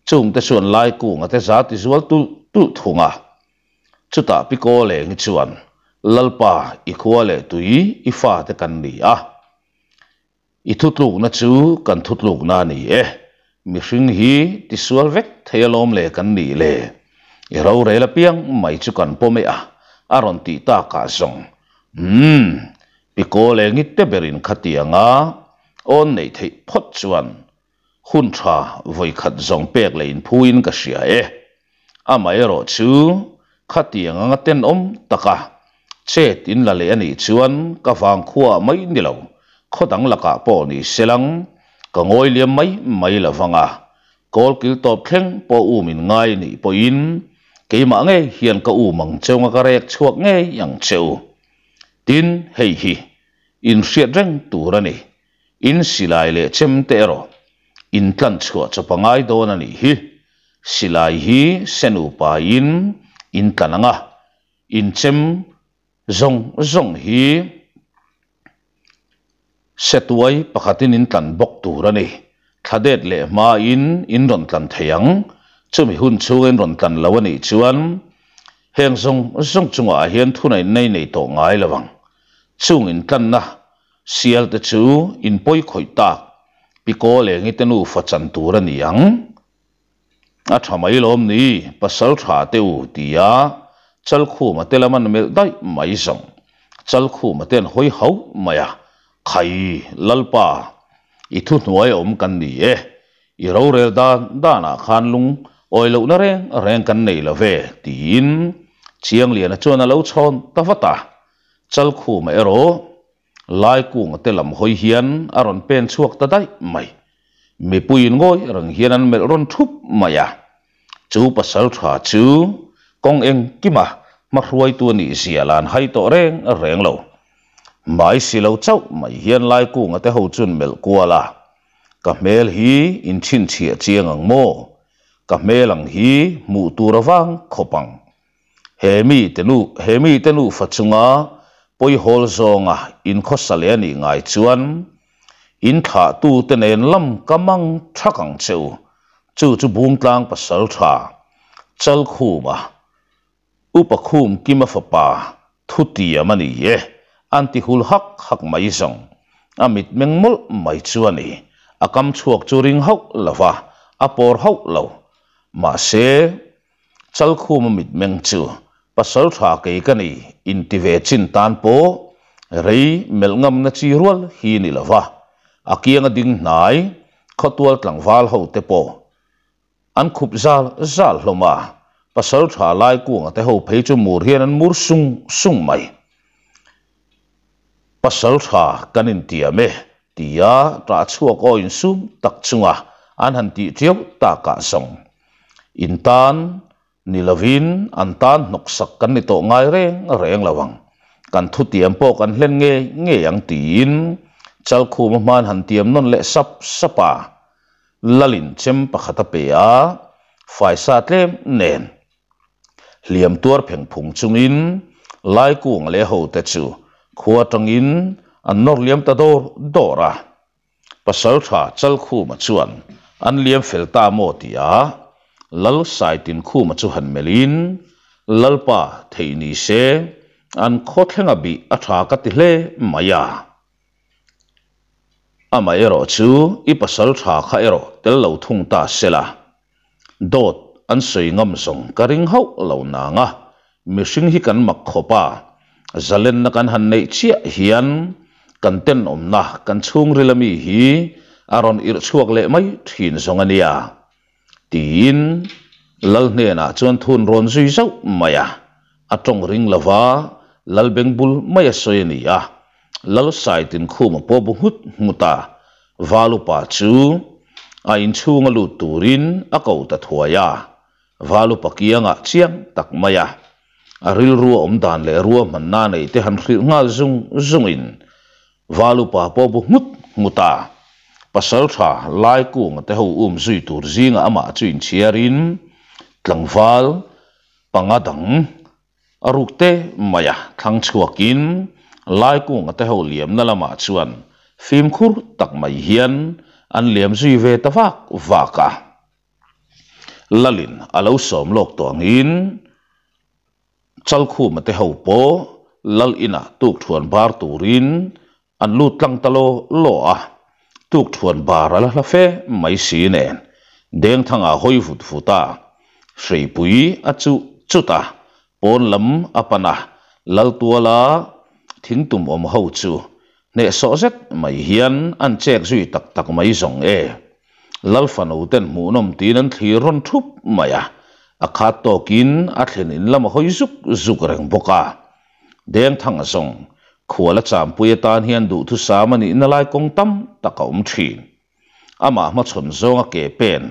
chungte chuan Laikunga te za ti zual tulh tulh thung a. Chutah Pi Kawlengi chuan, Lalpa, i khua leh tui i fate kan ni a. I thutlukna chu kan thutlukna a ni e. Mihring hi tisual vek thei alawm le kan nih le. I rorel apiang mai chu kan pawm e a, a rawn tih takah zawng. Umm, Pi Kawlengi te berin khatianga awn neih theih phawt chuan Hun tha vawikhat zawng pek leh inphuin ka hria e. Amaherawh chu khatiang anga tenawm taka chet in la leh a nih chuan ka vangkhua mai ni lo, khaw dang lakah pawh ni selang ka ngawi liam mai mai lo vang a. Kawl kil tawp thleng pawh um in ngai nih pawhin keimah ngei hian ka um ang cheu nga ka rek chhuak ngei ang cheu. Tin, hei hi inhriat reng tur a ni. In silai leh chem te erawh in tlan chhuah chawp a ngai dawn a nih hi. Silai hi se nupa in in tlan ang a, in chem zawng zawng hi se tuai pakhatin in tlan bawk tur a ni. Thla det leh hma in in rawn tlan thei ang, chumi hun chhunga in rawn tlan lo a nih chuan heng zawng zawng chungah hian thuneihna i nei tawh ngai lo ang. Chung in tlanna Sial te chu in pawi khawih tak. Pi Kawlengi te nufa chan tur a ni ang. A tha mai lawm ni, pasal tha te u, tia Chalkhuma te lam an melh daih mai zawng. Chalkhuma te an hawi hauh mai a, Khai, Lalpa, i thuhnuai a awm kan ni e. I rorel dan danah khan lung awi lohna reng reng kan nei lo ve, tiin Chiangliana chuan a lo chhawn ta vat a. Chalkhuma erawh Laikunga te lam hawi hian a rawn pen chhuak ta daih mai. Mipuiin ngawi reng hian an melh rawn thup mai a. Chu pasal tha chu kawng engkima hmahruaitu a nih zia la an hai tawh reng reng lo. Hmai si lo chauh mai hian Laikunga te ho chuan melh kual a, Ka hmel hi in chhinchhiah chiang ang maw? Ka hmel ang hi hmuh tur avang khawp ang. He mi te nu, he mi te nufa chunga pawihawl zawnga inkhawsa leh a nih ngai chuan in thlahtu te nen lam ka mang thak ang che u. Chu chu Bungtlang pasal tha Chalkhuma, Upa Khum Kima fapa thutiam a ni e, an ti hul hak hak mai zawng. A mitmeng mawlh mai chu a ni. A kam chhuak chu ring hauh lo va, a pawr hauh lo. Mahse, Chalkhuma mitmeng chu pasal tha kei ka ni inti ve chin tan pawh rei melh ngamna chi rual hi ni lo va, a kianga ding hnai khawtual tlangval ho te pawh an khup zal zal hlawm a, pasal tha lai kunga te ho phei chu mur hian an mur sung sung mai. Pasal tha kan intiam e tia ṭah chhuak aw insum tak chunga an han tih ṭiau takah zawng in tan ni lovin an tan hnawksak kan ni tawh ngai reng reng lo ang, kan thutiam pawh kan hlen ngei ngei ang tiin Chalkhuma hman han tiam nawn leh sap sap a, Lalin chem pakhat a pe a, faisa tlem nen. Hliam tuar pheng phung chungin Laikung leh hote chu khua atangin an nawr liam ta dawr dawr a. Pasaltha Chalkhuma chuan an liam fel ta maw tia Lal Saitinkhuma chu han melhin, Lalpa theih ni se an khaw thlenga bih a tha ka ti hle mai a. Amaherawh chu i pasaltha kha erawh tel lo thung ta sela. Dawt an sawi ngam zawng ka ring hauh lo nang a, mihring hi kan mak khawp a, zalenna kan han neih chiah hian kan tenawmna kan chhungril ami hi a rawn irh chhuak leh mai thin zawng a nia, tiin Lal hnenah chuan thun rawn zui zauh mai a, a tawng ring lova Lal bengbul mai a sawi a ni a, Lal Saitinkhuma pawh bu nghut nghut a, Valupa chu a inchhunga lut turin a ko ta thuai a, Valupa kiangah chiang tak mai a, a rilru a awm dan leh ruahmanna nei te han hrilh nghal zung zungin Valupa pawh bu nghut nghut a, Pasaltha Laikunga te ho um zui tur zingah amah chu inchhiarin tlangval panga dang A ruk te mai a thlang chhuakin Laikunga te ho liamna lamah chuan fimkhur tak mai hian an liam zui ve ta vak vak a. Lalin a lo sawm lawk tawh angin Chalkhuma te ho pawh Lal inah tukthuan bar turin An lut tlang ta law law a, tukthuan bar a la hla fe mai si nen Dengthanga hawi vut vut a, hreipui a chuh chut a, pawn lam a pan a, Laltuala thingtum awm ho chu hnehsawh zet mai hian an chek zui tak tak mai zawng e. Lalfano ten hmuhnawm tiin an thlir rawn thup mai a, a khat tawkin a thlen in lam a hawi zuk zuk reng bawk a. Dengthanga zawng, khual a champui atan hian duhthusam a nihna lai kawng tam tak a awm thin. Amah hmachhawn zawnga ke pen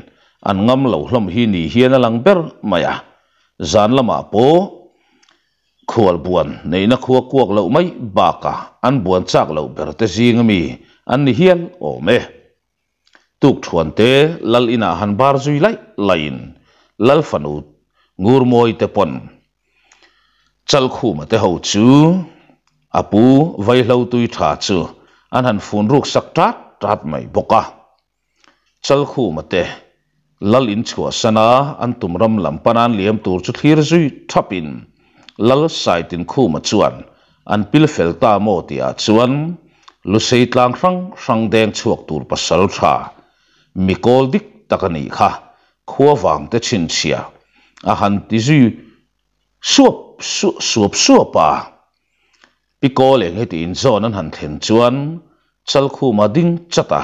an ngam lo hlawm hi ni hian a lang ber mai a. Zan lamah pawh khual buan neihna khua kuak loh mai bakah an buan chak loh ber te zinga mi an ni hial awm e. Tukthuan te lal inah han bar zui laih laihin lal fanu Ngurmawi te pawn Chalkhuma te ho chu a pu Vaihlo tui tha chu an han fun ruk sak tat tat mai bawk a. Chalkhuma te lal in chhuahsan a an tum ram lam pan an liam tur chu thlir zui thapin Lal Saitinkhuma chuan an pil fel ta maw tihah chuan. Lusei tlang hrang hrang deng chhuak tur pasaltha mi kawl dik tak a nih kha, khua vang te chhinchhiah a han ti zui suap suap suap a. Pi Kawl eng heti inzawn an han thlen chuan Chalkhuma ding chat a,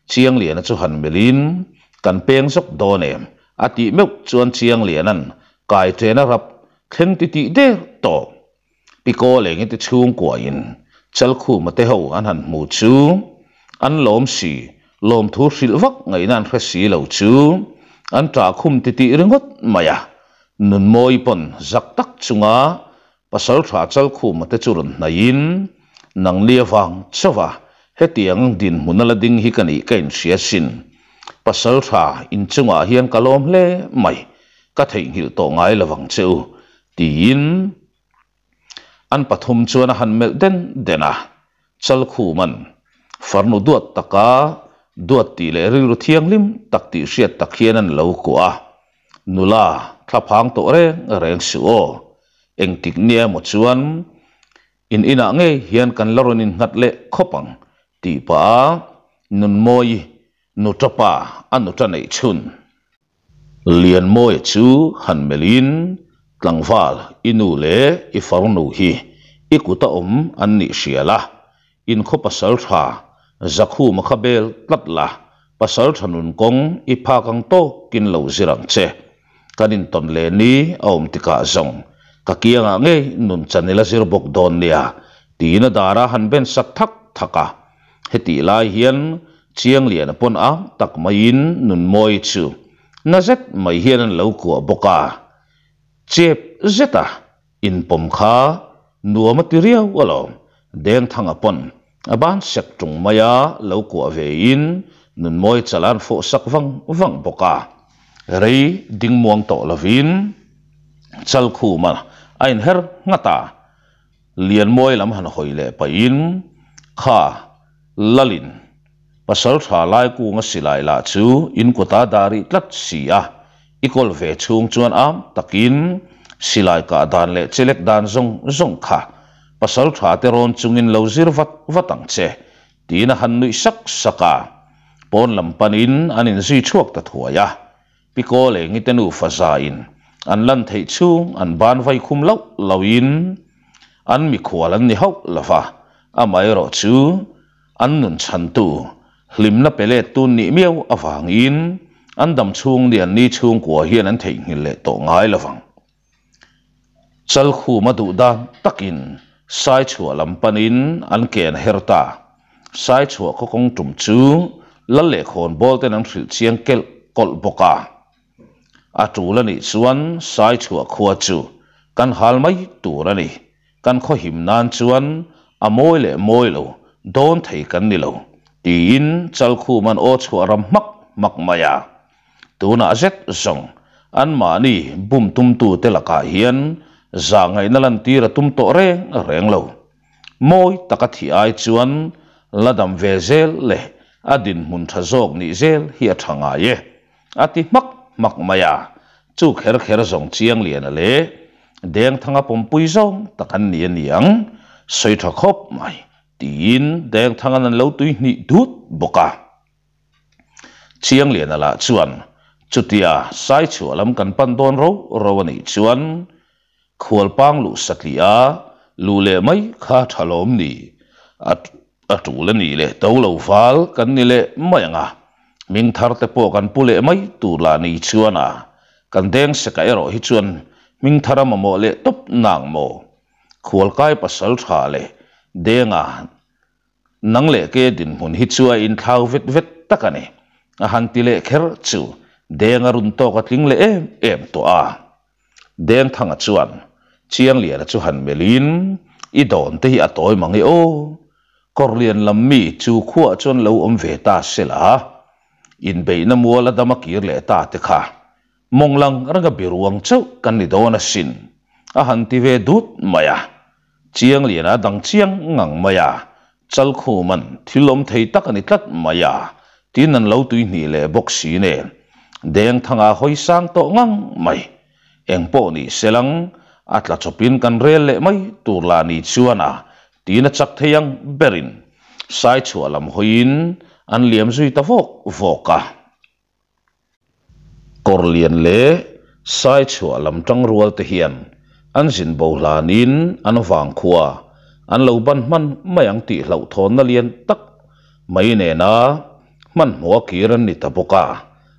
Chiangliana chu han melhin, Kan peng zawk dawn em? a tih meuh chuan Chiangliana'n kai ṭena rap thleng ti tih der tawh. Pi Kawl eng heti chhungkuain Chalkhuma te ho an han hmu chu an lawm si, lawmthu hrilh vak ngaihna an hre si lo chu an ṭah khum ti tih ringawt mai a, Nunmawi pawn zak tak chunga Pasalṭha Chalkhuma te chu rawn hnaihin, Nang nia vang chauh a, hetiang dinhmun a la ding hi ka nih ka inhria sin. Pasalṭha inchungah hian ka lawm hle mai, ka theihnghilh tawh ngai lo vang che u, tiin an pathum chuan a han melh den den a. Chalkhuma'n farnu duat taka duat tih leh rilru thianghlim tak tih hriat tak hian an lo kuah a, Nula thlaphang tawh reng reng suh aw, engtik nia emaw chuan in inah ngei hian kan la rawn innghat leh khawp ang tih pah a Nunmawi nuṭa pa a nuṭa neih chhun. Lianmawia chu han melhin tlangval i nu leh i farnu hi i kuta awm an nih hria la, in khaw pasal tha Zakhuma kha bel tlat la, pasal tha nun kawng i phak ang tawkin lo zir ang che. Kan intawn leh ni a awm tikah zawng ka kiangah ngei nun chan ila zir bawk dawn nia tiin a dara han ben sak thak thak a. Hetih lai hian Chiangliana pawn ang tak maiin Nunmawi chu na zet mai hian an lo kuah bawk a, chep zeta inpawm kha nuam a ti riau alawm. Dengthanga pawn a ban sek tung maia lo kuah vein Nunmawi chala an fawh sak vang vang bawk a. Rei ding muang tawh lovin Chalkhuma a inher nghat a. Lianmawi lam han hawi leh pahin, Kha, Lalin, pasal tha lai kunga silai lah chu in kuta dah rih tlat si a, i kawl ve chhung chuan am takin silai kah dan leh chelek dan zawng zawng kha pasal tha te rawn chungin lo zir vat vat ang che, tiin a han nuih sak sak a. Pawn lam panin an inzui chhuak ta thuai a. Pi Kawlengi te nufa zain an lan theih chhung an ban vai khum loh lohin an mikhual an ni hauh lo va, amaherawh chu an nun chhantu hlimna pe lettu nih miau avangin an dam chhung ni an ni chhungkua hian an theihnghilh leh tawh ngai lo vang. Chalkhuma duh dan takin Saichhuah lam panin an ken her ta. Saichhuah khaw kawng tum chu Lal leh khawnbawl ten an hrilh chiang kelh kawlh bawk a. A tul a nih chuan Saichhuah khua chu kan hal mai tur a ni. Kan khaw him nan chuan a mawi leh mawi lo dawn thei kan ni lo, tiin Chalkhuma'n aw chhuah ram hmak hmak mai a. Tunah zet zawng anmahni bum tumtute lakah hian zahngaihna lantir a tum tawh reng reng lo. Mawi taka thih ai chuan la dam ve zel leh a dinhmun tha zawk nih zel hi a tha ngai e, a ti hmak hmak mai a. Chu kher kher zawng Chiangliana leh Dengthanga pawmpui zawng tak an ni a niang, sawi tha khawp mai, tiin Dengthanga'n an lo tuihnih dut bawk a. Chiangliana lah chuan chutia Saichhuah lam kan pan dawn ro ro a nih chuan Khualpang luh satliah a luh leh mai kha tha lawm ni? A a tul a nih leh to lo val kan ni leh mai ang a, hming thar te pawh kan pu leh mai tur lah ni chuan a, kan deng seka erawh hi chuan hming thar a mamawh leh tawp nang maw? Khualkai pasal tha leh denga Nang leh ke dinhmun hi chu a inthlau vet vet tak a ni. A han ti leh kher chu Deng a run tawk a tling leh em em tawh a. Dengthanga chuan Chiangliana chu han melhin, I dawn te hi a tawi mang e aw. Kawrlian lam mi chu khuaah chuan lo awm ve ta se la. Inbeihna mual a dam a kir leh ta te kha mawng lang renga biruang chauh kan ni dawn asin, a han ti ve dut mai a. Chiangliana a dang chiang ngang mai a, Chalkhuma'n thil awm thei tak a ni tlat mai a, tin an lo tuihnih leh bawk si nen Dengthanga hawi sang tawh ngang mai. Engpawh ni selang, a tla chawpin kan rel leh mai tur lah ni chuan a, tin a chak thei ang berin. Saichhuah lam hawiin an liam zui ta vawk vawk a. Kawrlian leh Saichhuah lam tangrual te hian an zin bo hlanin an vangkhua an lo ban hman mai ang tih hlauhthawnna lian tak mai nena hmanhmawha kir an ni ta bawk a,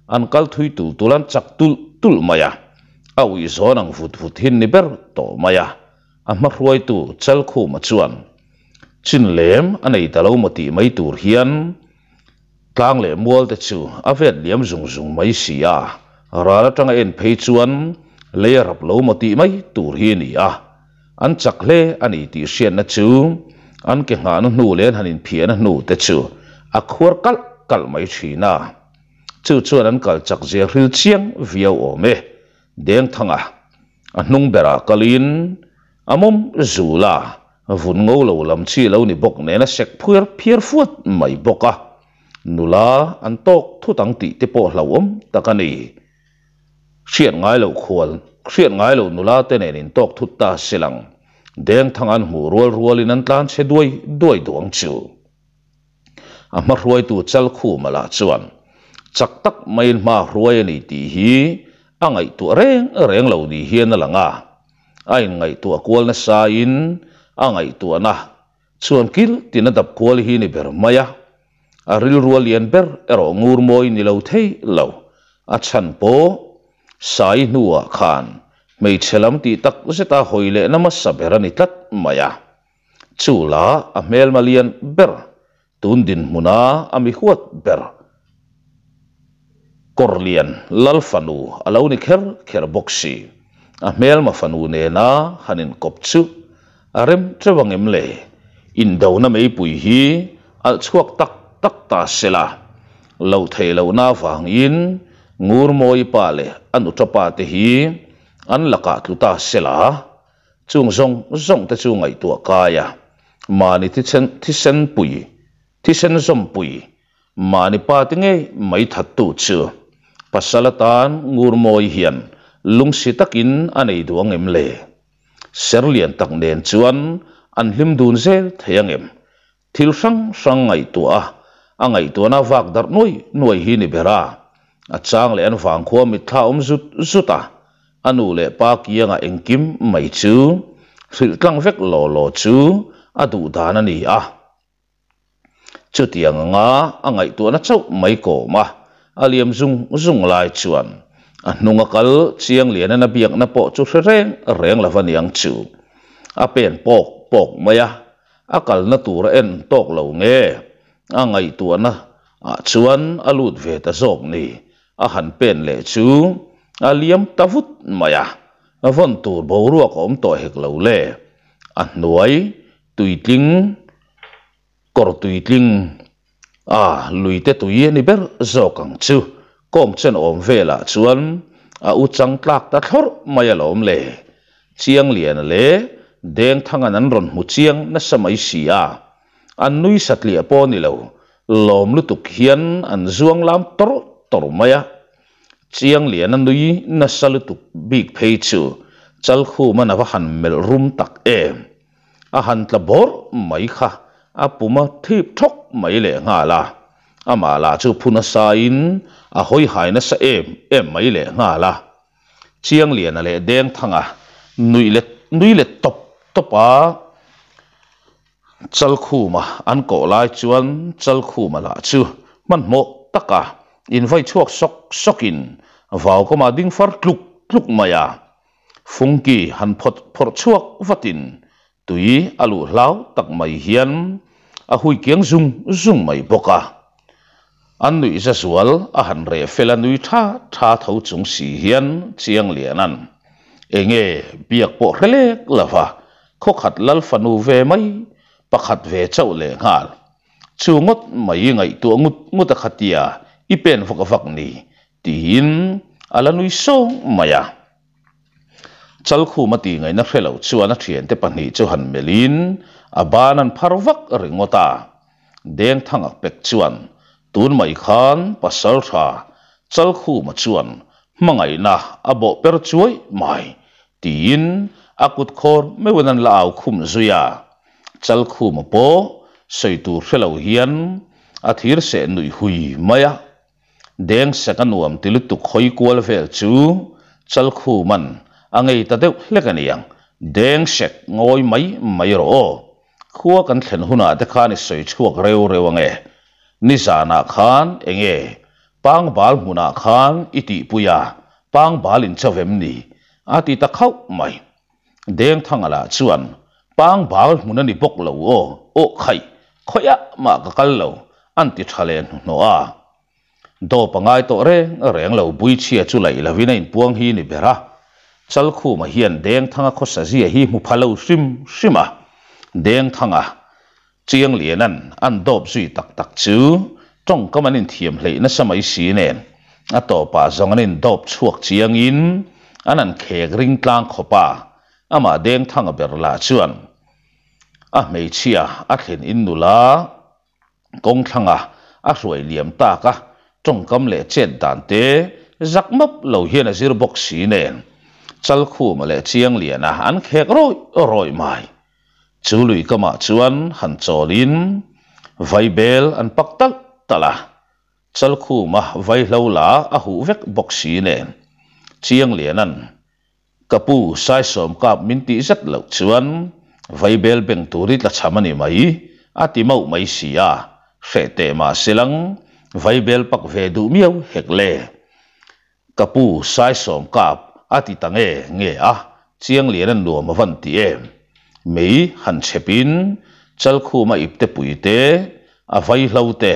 an kal thui tul tul an chak tulh tulh mai a, a uih zawn ang vut vut hi ni ber tawh mai a, a hmahruaitu Chalkhuma chuan chin lem a nei ta lo maw tih mai tur hian Tlang leh mual te chu a vet liam zung zung mai si a, ral atanga en phei chuan lei a rap lo maw tih mai tur hi a ni a. An chak hle a ni tih hriatna chu an ke nghahna hnu leh an han inphiahna hnu te chu a khuar kalh kalh mai thin a. Chu chuan an kal chak zia hril chiang viau awm e. Dengthanga a hnung berah kalin A mawm zul a, vun ngo lo lam chi lo ni bawk nen a sek phuir phiar fuat mai bawk a. Nula an tawk thut ang tih te pawh hlauhawm tak a ni. Hriat ngai loh khual, hriat ngai loh nula te nen in tawk thut ta se lang. Dengthang an hmuh rual rualin an tlan chhe duai duai duh ang chu. A hma hruaitu Chalkhuma lah chuan chak tak maiin hma hruai a ni tih hi a ngaihtuah reng reng lo ni hian a lang a. A inngaihtuah kual nasain a ngaihtuahna chuan kil tin a dap kual hi ni ber mai a. A rilrua lian ber erawh ngur mawi ni lo thei lo. A chhan pawh Sai hnuah khan hmeichhe lam tih tak zeta hawi lehna hmasa ber a ni tlat mai a. Chu lah a hmelma lian ber Tun dinhmuna a mi huat ber Kawrlian Lal fanu a lo ni kher kher bawk si. A hmelma fanu nena han inkawp chu a rem teuh ang em le? Indona meipui hi alh chhuak tak tak ta se la, loh theih lohna avangin Ngurmawi pa leh a nuṭa pa te hi an lakah tlu ta se la, Chung zawng zawng te chu ngaihtuah kai a, mahni thisen thisen pui, thisen zawmpui, mahni pa te ngei mai thattu chu pasal atan ngur mawi hian lungsi takin a nei duh ang em le? Ser lian tak nen chuan an hlim dun zel thei ang em? Thil hrang hrang ngaihtuah a, a ngaihtuahna vak darh nuai nuai hi ni ber a. A chang leh an vangkhua mitthla awm zut zut a, a nu leh pa kiangah engkim mai chu hrilh tlang vek law law chu a duh dan a ni a. Chutiang anga a ngaihtuahna chauh mai kawm a, a liam zung zung lai chuan a hnung a kal chiang lianan a biakna pawh chu hre reng reng lo va niang chu. A pen pawk pawk mai a, A kalna tur a en tawk lo nge? A ngaihtuahna ah chuan a lut ve ta zawk ni. A han pen leh chu a liam ta vut mai a, vawn tur boruak a awm tawh hek lo le. A hnuai tuitling kawr tuitling a luite tui a ni ber zawk ang chu. Kawng chen awm velah chuan a u chang tlak ta thlawrh mai alawm le. Chiangliana leh Dengthanga'n an rawn hmu chiang nasa mai si a, an nui satliah pawh ni lo, lawm lutuk hian an zuang lam tawrh tawrh mai a. Chiangliana nui nasa lutuk bik phei chu Chalkhuma'n a va han melh rum tak em! A han tla bawrh mai kha a pum a thip thawk mai lehnghal a, amah lah chu phu nasain a hawi hai nasa em em mai lehnghal a. Chiangliana leh Dengthanga nuih let nui let tawp tawp a, Chalkhuma an kawh lai chuan Chalkhuma lah chu hmanhmawh taka invai chhuak sawk sawkin vaukawmah ding far tluk tluk mai a, Fungki han phawt phawrh chhuak vatin Tui a luh hlau tak mai hian a hui kiang zung zung mai bawk a. An nuih za zual a han reh fel a nui tha tha tho chung si hian Chiang Liana'n enge biak pawh hre lek lova khawkhat lal fanu ve mai pakhat ve chauh leh nghal. Chu ngawt mai ngaihtuah ngut ngut a khatia i pen vak vak ni tiin a la nui sawng mai a. Chalkhuma tih ngaihna hre lo chuan a thiante pahnih chu han melhin a ban an phar vak ringawt a. Dengthanga pek chuan tun mai khan Pasaltha Chalkhuma chuan hmangaihna a bawh per chuai mai tiin a kut khawr meuhin an la au khum zui a. Chalkhuma pawh. Sawi tur hre lo hian a thir seh nuih hui mai a. Deng sek a nuam ti lutuk hawi kual vel chu Chalkhuman a ngei ta deuh hlek a niang. Deng sek ngawi mai mai rawh aw. Khua kan thlen hunah te khan i sawi chhuak reu reu ange. Nizanah khan enge Pangbal hmunah khan i tihpui a, Pangbal in cho vem ni? a ti ta khauh mai. Dengthanga lah chuan, Pangbal hmun a ni bawk lo aw, aw khaih, khawiah mah ka kal lo, an ti tha leh hnuhnawh a. Dawp a ngai tawh reng reng lo, Buichhia chu laih lovin a inpuang hi ni ber a. Chalkhuma hian Dengthanga khawsa zia hi hmu pha lo hrim hrim a. Dengthanga Chianglianan an dawp zui tak tak chu tawngkam an inthiam hleih nasa mai si nen a tawpah zawng an indawp chhuak chiangin an han khek ring tlang khawp a, amah Dengthanga ber lah chuan a hmeichhia a thlen in nula kawngthlanga a hruai liam tak a, tawngkam leh chet dan te zak map lo hian a zir bawk si nen Chalkhuma leh Chiangliana an khek rawih rawih mai. Chu lui kamah chuan han chawlin vaibel an pak talh talh a, Chalkhuma vaihlo la a huh vek bawk si nen Chiangliana'n ka pu Saisawm kap min tih zet loh chuan vaibel beng tur i tlachham a ni mai a ti mauh mai si a, hreh teh mah selang vaibel pak ve duh miau hek le. Ka pu Saisawm kap a ti ta nge nge a, Chianglian a nuam a van ti em? Mei han chhepin Chalkhuma ipte pui te, a vaihlo te,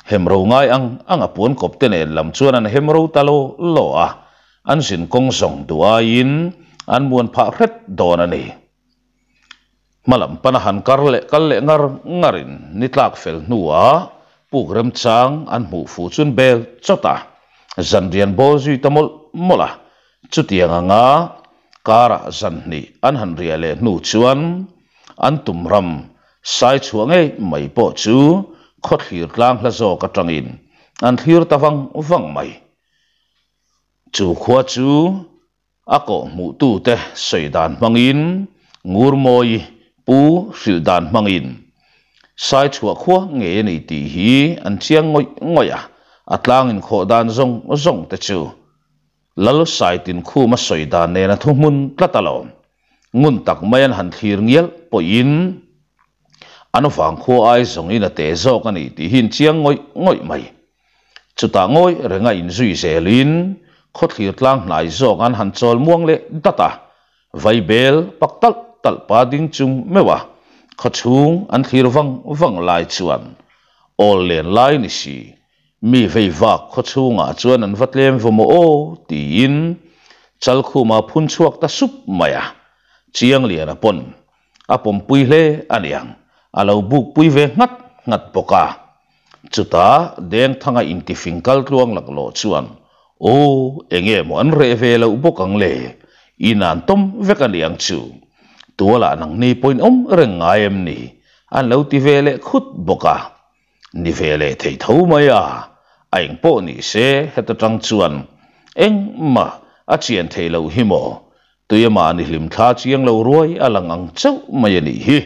hemro ngai ang ang a puan kawp te nen lam chuan an hemro ta law law a, an zin kawng zawng duh aiin an muan phah hret dawn a ni. Hmalam pana han kar leh kal leh ngar ngarin ni tlak fel hnuah puk remchang an hmuh fuh chun bel chawt a, zanrian bawl zui ta mawlh mawlh a. Chutiang anga karah zan hnih an han riah leh hnu chuan an tum ram sai chhuah ngei mai pawh chu khawthlir tlang hla zawk atangin an thlir ta vang vang mai. Chu khua chu A kawhhmuhtute sawi dan hmangin Ngurmawi pu hrilh dan hmangin Saichhuah khua ngei a ni tih hi an chiang ngawih ngawih a, a tlang inkhawh dan zawng zawng te chu Lal Saitinkhuma sawi dan nen a thuhmun tlat alawm. Ngun tak mai an han thlir ngial pawhin an vangkhua ai zawngin a te zawk a ni tih hi an chiang ngawih ngawih mai. Chutah ngawi renga inzui zelin khawthlir tlang hnai zawk an han chawl muang leh dat a, vaibel pak talh talh pa ding chung meuh a, khawchhung an thlir vang vang lai chuan awl len lai ni si, mi vei vak khawchhungah chuan an va tlem vaw maw aw tiin Chalkhuma phun chhuak ta sup mai a, Chiangliana pawn a pawmpui hle a niang, a lo bukpui ve nghat nghat bawk a. Chutah Dengthanga intifing kal tluang laklawh chuan, Aw, enge maw an reh ve loh bawk ang le? In an tawm vek a niang chu. Tualah nangni pawhin awm reng ngai em ni? An lo ti ve leh khut bawk a. Ni ve leh thei tho mai a, a eng pawh ni se heta tang chuan engmah a chian theih loh hi maw? Tuiamah ni hlim thla chiang lo ruai a lang ang chauh mai a nih hi.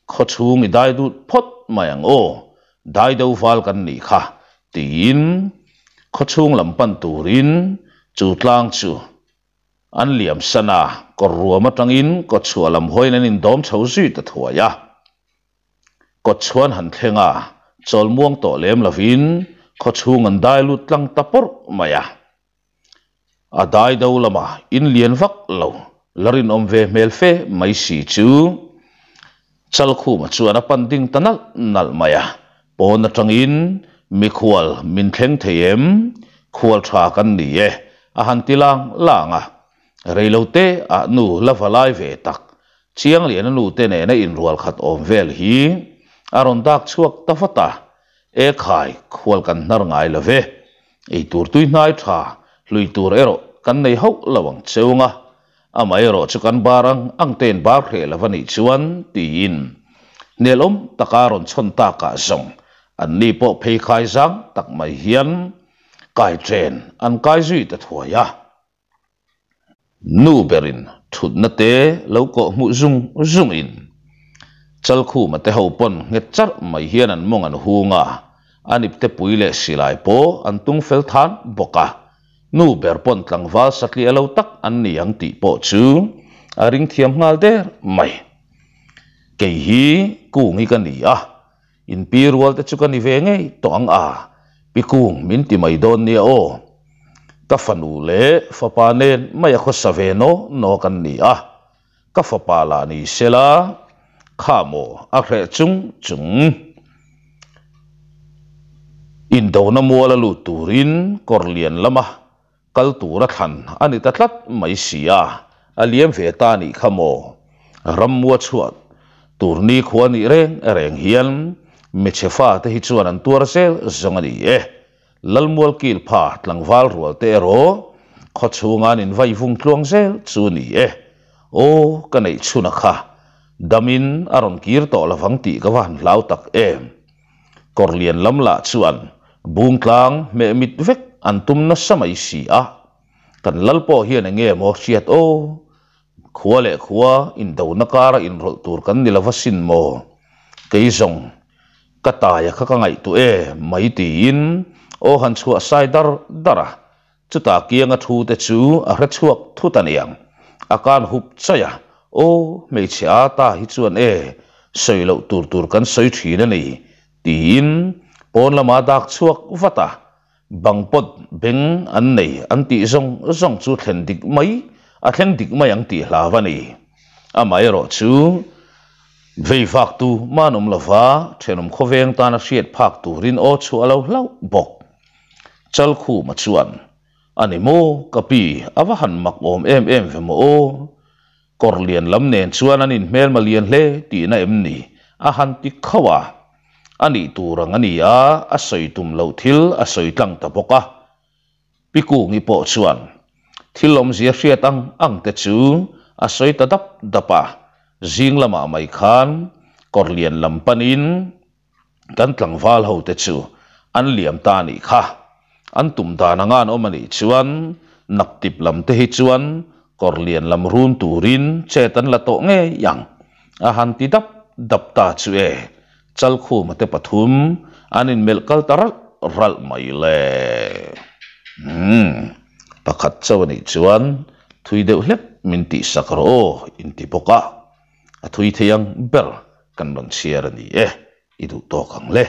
Khawchhung i dai dut phawt mai ang aw, dai do val kan nih kha, tiin khawchhung lam pan turin chu tlang chu an liam san a, kawr ruam atangin kawtchhuah lam hawiin an indawm chho zui ta thuai a. Kawtchhuan han thleng a, chawl muang tawh lem lovin khawchhung an dai lut tlang ta pawrh mai a. A dai do lama in lian vak lo, la rinawm ve hmel fe mai si chu Chalkhuma chuan a pan ding ta nalh nalh mai a, pawn atangin mikhual min thleng thei em? Khual tha kan ni e, a han ti lang lang a. Reilote ah nu la va lai ve tak, Chiangliana nu te nena inrual khat awm vel hi a rawn dak chhuak ta vat a, E khai, khual kan hnar ngai lo ve. Ei tur tui hnai tha, hlui tur erawh kan nei hauh lo ang cheu nga. Amaherawh chu kan bar ang ang tein bar hreh lo a nih chuan tiin hnelawm taka rawn chhawn takah zawng anni pawh pheikhai zang tak mai hian kai chen an kai zui ta thuai a. Nu berin thutna te lo kawh hmuh zung zungin. Chalkhuma te ho pawn nghet charh mai hian an mawng an hung a, an ipte pui leh silai pawh an tung fel than bawk a. Nu ber pawn tlangval satliah lo tak an ni ang tih pawh chu a ring thiam nghal der mai. Kei hi kung hi ka ni a, inpi rual te chu ka ni ve ngei tawh ang a, pi kung min ti mai dawn nia aw. Ka fanu leh fapa nen mai a khawsa ve naw naw kan ni a, Ka fapa lah ni sela, kha maw a hreh chung chung. Indona mual a lut turin kawr lian lama kal tura thlan a ni ta tlat mai si a, a liam ve ta nih kha maw. Rammua chhuah tur nikhua nih reng reng hian michhe fate hi chuan an tuar zel zawng a ni e. Lalmual kilpha tlangval rual te erawh khaw chhunga an invai vung tluang zel chu ni e. Aw, ka neih chhun a kha. Damin a rawn kir tawh lovang tih ka va han hlau tak em. Kawrlian lam lah chuan bungtlang hmeh mit vek an tum nasa mai si a. Kan lal pawh hian eng nge maw hriat aw. Khua leh khua indona kara inrawlh tur kan ni lova sin maw. Kei zawng Ka taia kha ka ngaihtuah e mai tiin aw han chhuah sai dar dar a, chutah kianga thu te chu a hre chhuak thut a niang. A kan hup chaih a, Aw hmeichhe a ta hi chuan e, sawi loh tur tur kan sawi thin a ni tiin pawn lama dak chhuak vat a, bang pawt beng an nei an tih zawng zawng chu thlen dik mai a thleng dik mai ang tih hlau a ni. Amaherawhchu. Vei vak tu man awm lova thenawm khawveng tana hriat phak turin aw chhuah lo hlauh bawk. Chalkhuma chuan, A ni maw, ka pi, a va han mak awm em em ve maw aw? Kawr lian lam nen chuan an inhmelma lian hle tihna em ni? a han ti khauh a. A nih tur ang a ni a, a sawi tum loh thil a sawi tlang ta bawk a. Pi Kungi pawh chuan thil awmzia hriat ang ang te chu a sawi ta dap dap a, zing lamah mai khan kawr lian lam panin kan tlangval ho te chu an liam ta a nih kha. An tum dan anga an awm a nih chuan naktip lam te hi chuan kawr lian lam run turin chet an la tawh ngei ang a han ti dap dap ta chu e. Chalkhuma te pathum an inmelh kal ta ralh ralh mai le. Umm, pakhat chauh a nih chuan thui deuh hlek min tihsak rawh aw inti bawk a, a thui thei ang ber kan rawn chhiar a ni e, i duh tawk ang le.